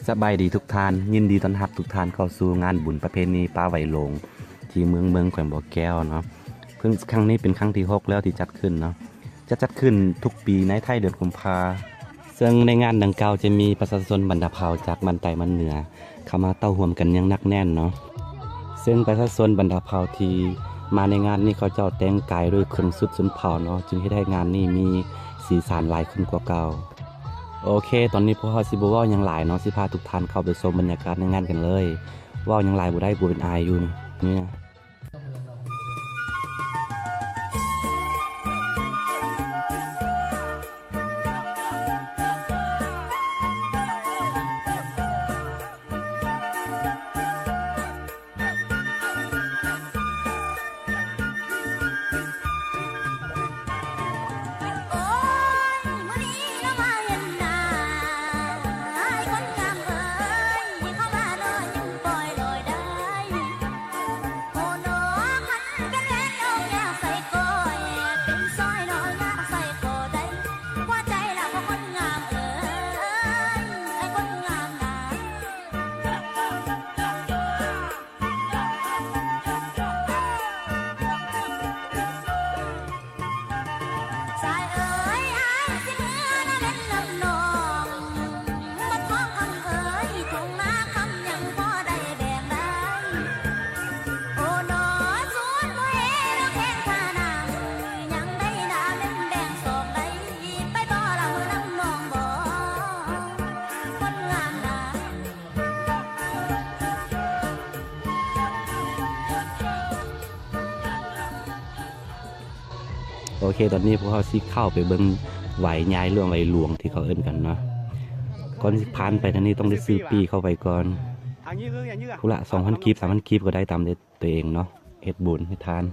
ສະບາຍດີທຸກທ່ານ, ຍິນດີຕ້ອນຮັບທຸກທ່ານເຂົ້າສູ່ງານບຸນປະເພນີປາໄຫວ້ຫຼວງ ທີ່ເມືອງເມືອງ ແຂວງບໍ່ແກ້ວເນາະ. ເພິ່ງ ຄັ້ງນີ້ເປັນຄັ້ງທີຫົກແລ້ວທີ່ຈັດຂຶ້ນເນາະ, ຈະຈັດຂຶ້ນທຸກປີໃນທ້າຍເດືອນກຸມພາ. ເຊິ່ງໃນງານດັ່ງກ່າວຈະມີປະຊາຊົນບັນດາເຜົ່າຈາກບ້ານໃຕ້ບ້ານເໜືອ ເຂົ້າມາເຕົ້າຮ່ວມກັນຢ່າງໜັກແໜ້ນເນາະ. ເຊິ່ງປະຊາຊົນບັນດາເຜົ່າທີ່ມາໃນງານນີ້ ເຂົາເຈົ້າແຕ່ງກາຍດ້ວຍເຄື່ອງຊຸດຊົນເຜົ່າເນາະ, ຈຶ່ງເຮັດໃຫ້ງານນີ້ມີສີສັນຫຼາຍຂຶ້ນກວ່າເກົ່າ. ໂອເຄ, ຕອນນີ້ພວກເຮົາຊິບໍ່ເວົ້າຫຍັງຫຼາຍເນາະ, ຊິພາທຸກທ່ານເຂົ້າໄປຊົມບັນຍາກາດໃນງານກັນເລີຍ. ເວົ້າຫຍັງຫຼາຍບໍ່ໄດ້, ກູເປັນອາຍຢູ່ນີ້. ໂອເຄ, ຕອນນີ້ພວກເຮົາຊິເຂົ້າໄປເບິ່ງໄຫວ້ໃຫຍ່ ຫຼືວ່າໄຫວ້ຫຼວງທີ່ເຂົາເອີ້ນກັນເນາະ. ກ່ອນຊິຜ່ານໄປທາງນີ້ ຕ້ອງໄດ້ຊື້ປີ້ເຂົ້າໄປກ່ອນ. ຜູ້ລະສອງພັນກີບ ສາມພັນກີບກໍໄດ້ ຕາມໃຈຕົວເອງເນາະ, ເຮັດບຸນເຮັດທານ.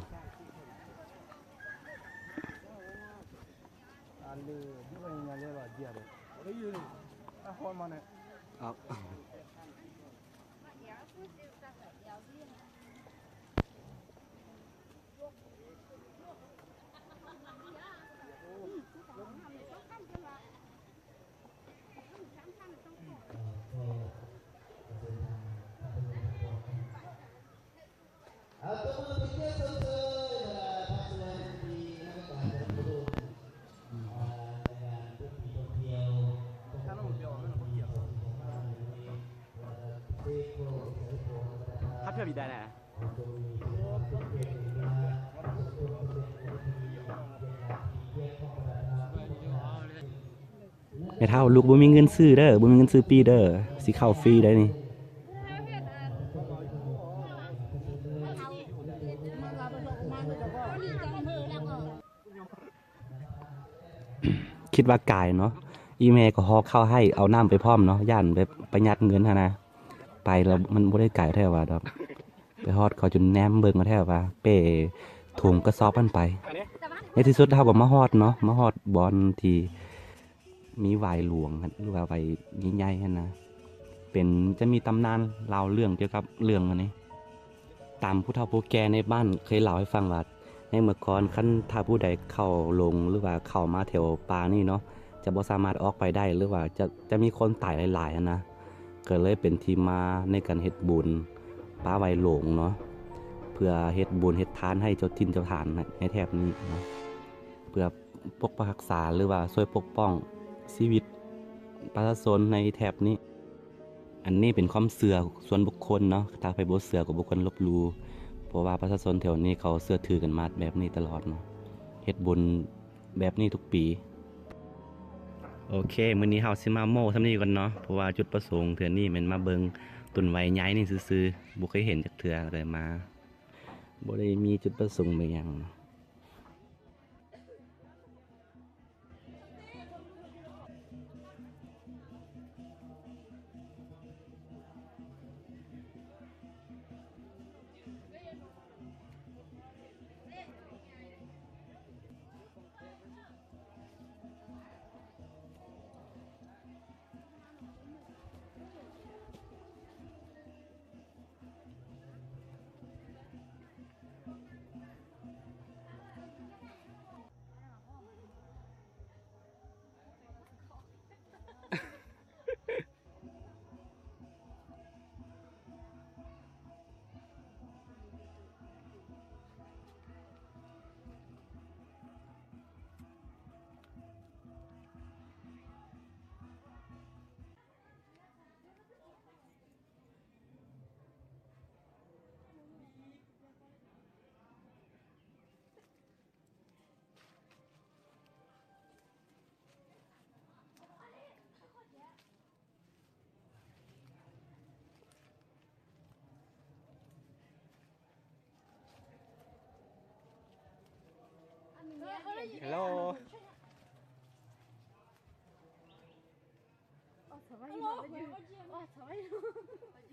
ແມ່ເຖົ້າ, ລູກບໍ່ມີເງິນຊື້ເດີ, ບໍ່ມີເງິນຊື້ປີ້ເດີ, ຊິເຂົ້າຟຣີໄດ໋ນີ້. ຄິດວ່າກາຍເນາະ, ອີ່ແມ່ກໍຫໍ່ເຂົ້າໃຫ້ ເອົານ້ຳໄປພ້ອມເນາະ, ຢ້ານແບບປະຢັດເງິນຫັ້ນນະ. ໄປແລ້ວມັນບໍ່ໄດ້ກາຍແທ້ວ່າດອກ, ໄປຮອດເຂົາຈົນແນມເບິ່ງແທ້ວ່າ ເປ້ຖົງກະສອບຫັ້ນໄປ. ໃນທີ່ສຸດເຮົາກໍມາຮອດເນາະ, ມາຮອດບ່ອນທີ່ ມີຫວາຍຫຼວງ ຫຼືວ່າຫວາຍໃຫຍ່ໆ ຫັ້ນນະ. ເປັນ ຈະມີຕຳນານເລົ່າເລື່ອງກ່ຽວກັບເລື່ອງອັນນີ້. ຕາມຜູ້ເຖົ້າຜູ້ແກ່ໃນບ້ານເຄີຍເລົ່າໃຫ້ຟັງວ່າ ໃນເມື່ອກ່ອນ ຄັນຖ້າຜູ້ໃດເຂົ້າລົງ ຫຼືວ່າເຂົ້າມາແຖວປ່ານີ້ເນາະ ຈະບໍ່ສາມາດອອກໄປໄດ້ ຫຼືວ່າຈະ ຈະມີຄົນຕາຍຫຼາຍໆ ຫັ້ນນະ. ກໍເລີຍເປັນທີ່ມາໃນການເຮັດບຸນປາໄຫວ້ຫຼວງເນາະ ເພື່ອເຮັດບຸນເຮັດທານໃຫ້ເຈົ້າຖິ່ນເຈົ້າຖານໃນແຖບນີ້ເນາະ ເພື່ອ ປົກປັກຮັກສາ ຫຼືວ່າຊ່ວຍປົກປ້ອງຊີວິດປະຊາຊົນໃນແຖບນີ້. ອັນນີ້ເປັນຄວາມເຊື່ອສ່ວນບຸກຄົນເນາະ, ຖ້າໃຜບໍ່ເຊື່ອກໍບໍ່ຄວນລົບຫຼູ່ ເພາະວ່າປະຊາຊົນແຖວນີ້ເຂົາເຊື່ອຖືກັນມາແບບນີ້ຕະຫຼອດເນາະ, ເຮັດບຸນແບບນີ້ທຸກປີ. ໂອເຄ, ມື້ນີ້ເຮົາຊິມາໂມ້ສ່ຳນີ້ກ່ອນເນາະ, ເພາະວ່າຈຸດປະສົງເທື່ອນີ້ແມ່ນມາເບິ່ງຕົ້ນໄຫວ້ໃຫຍ່ນີ້ຊື່ໆ, ບໍ່ເຄີຍເຫັນຈັກເທື່ອ ກໍເລີຍມາ, ບໍ່ໄດ້ມີຈຸດປະສົງແມ່ນຫຍັງ. Hello. ອໍ ສະບາຍດີ ສະບາຍດີ.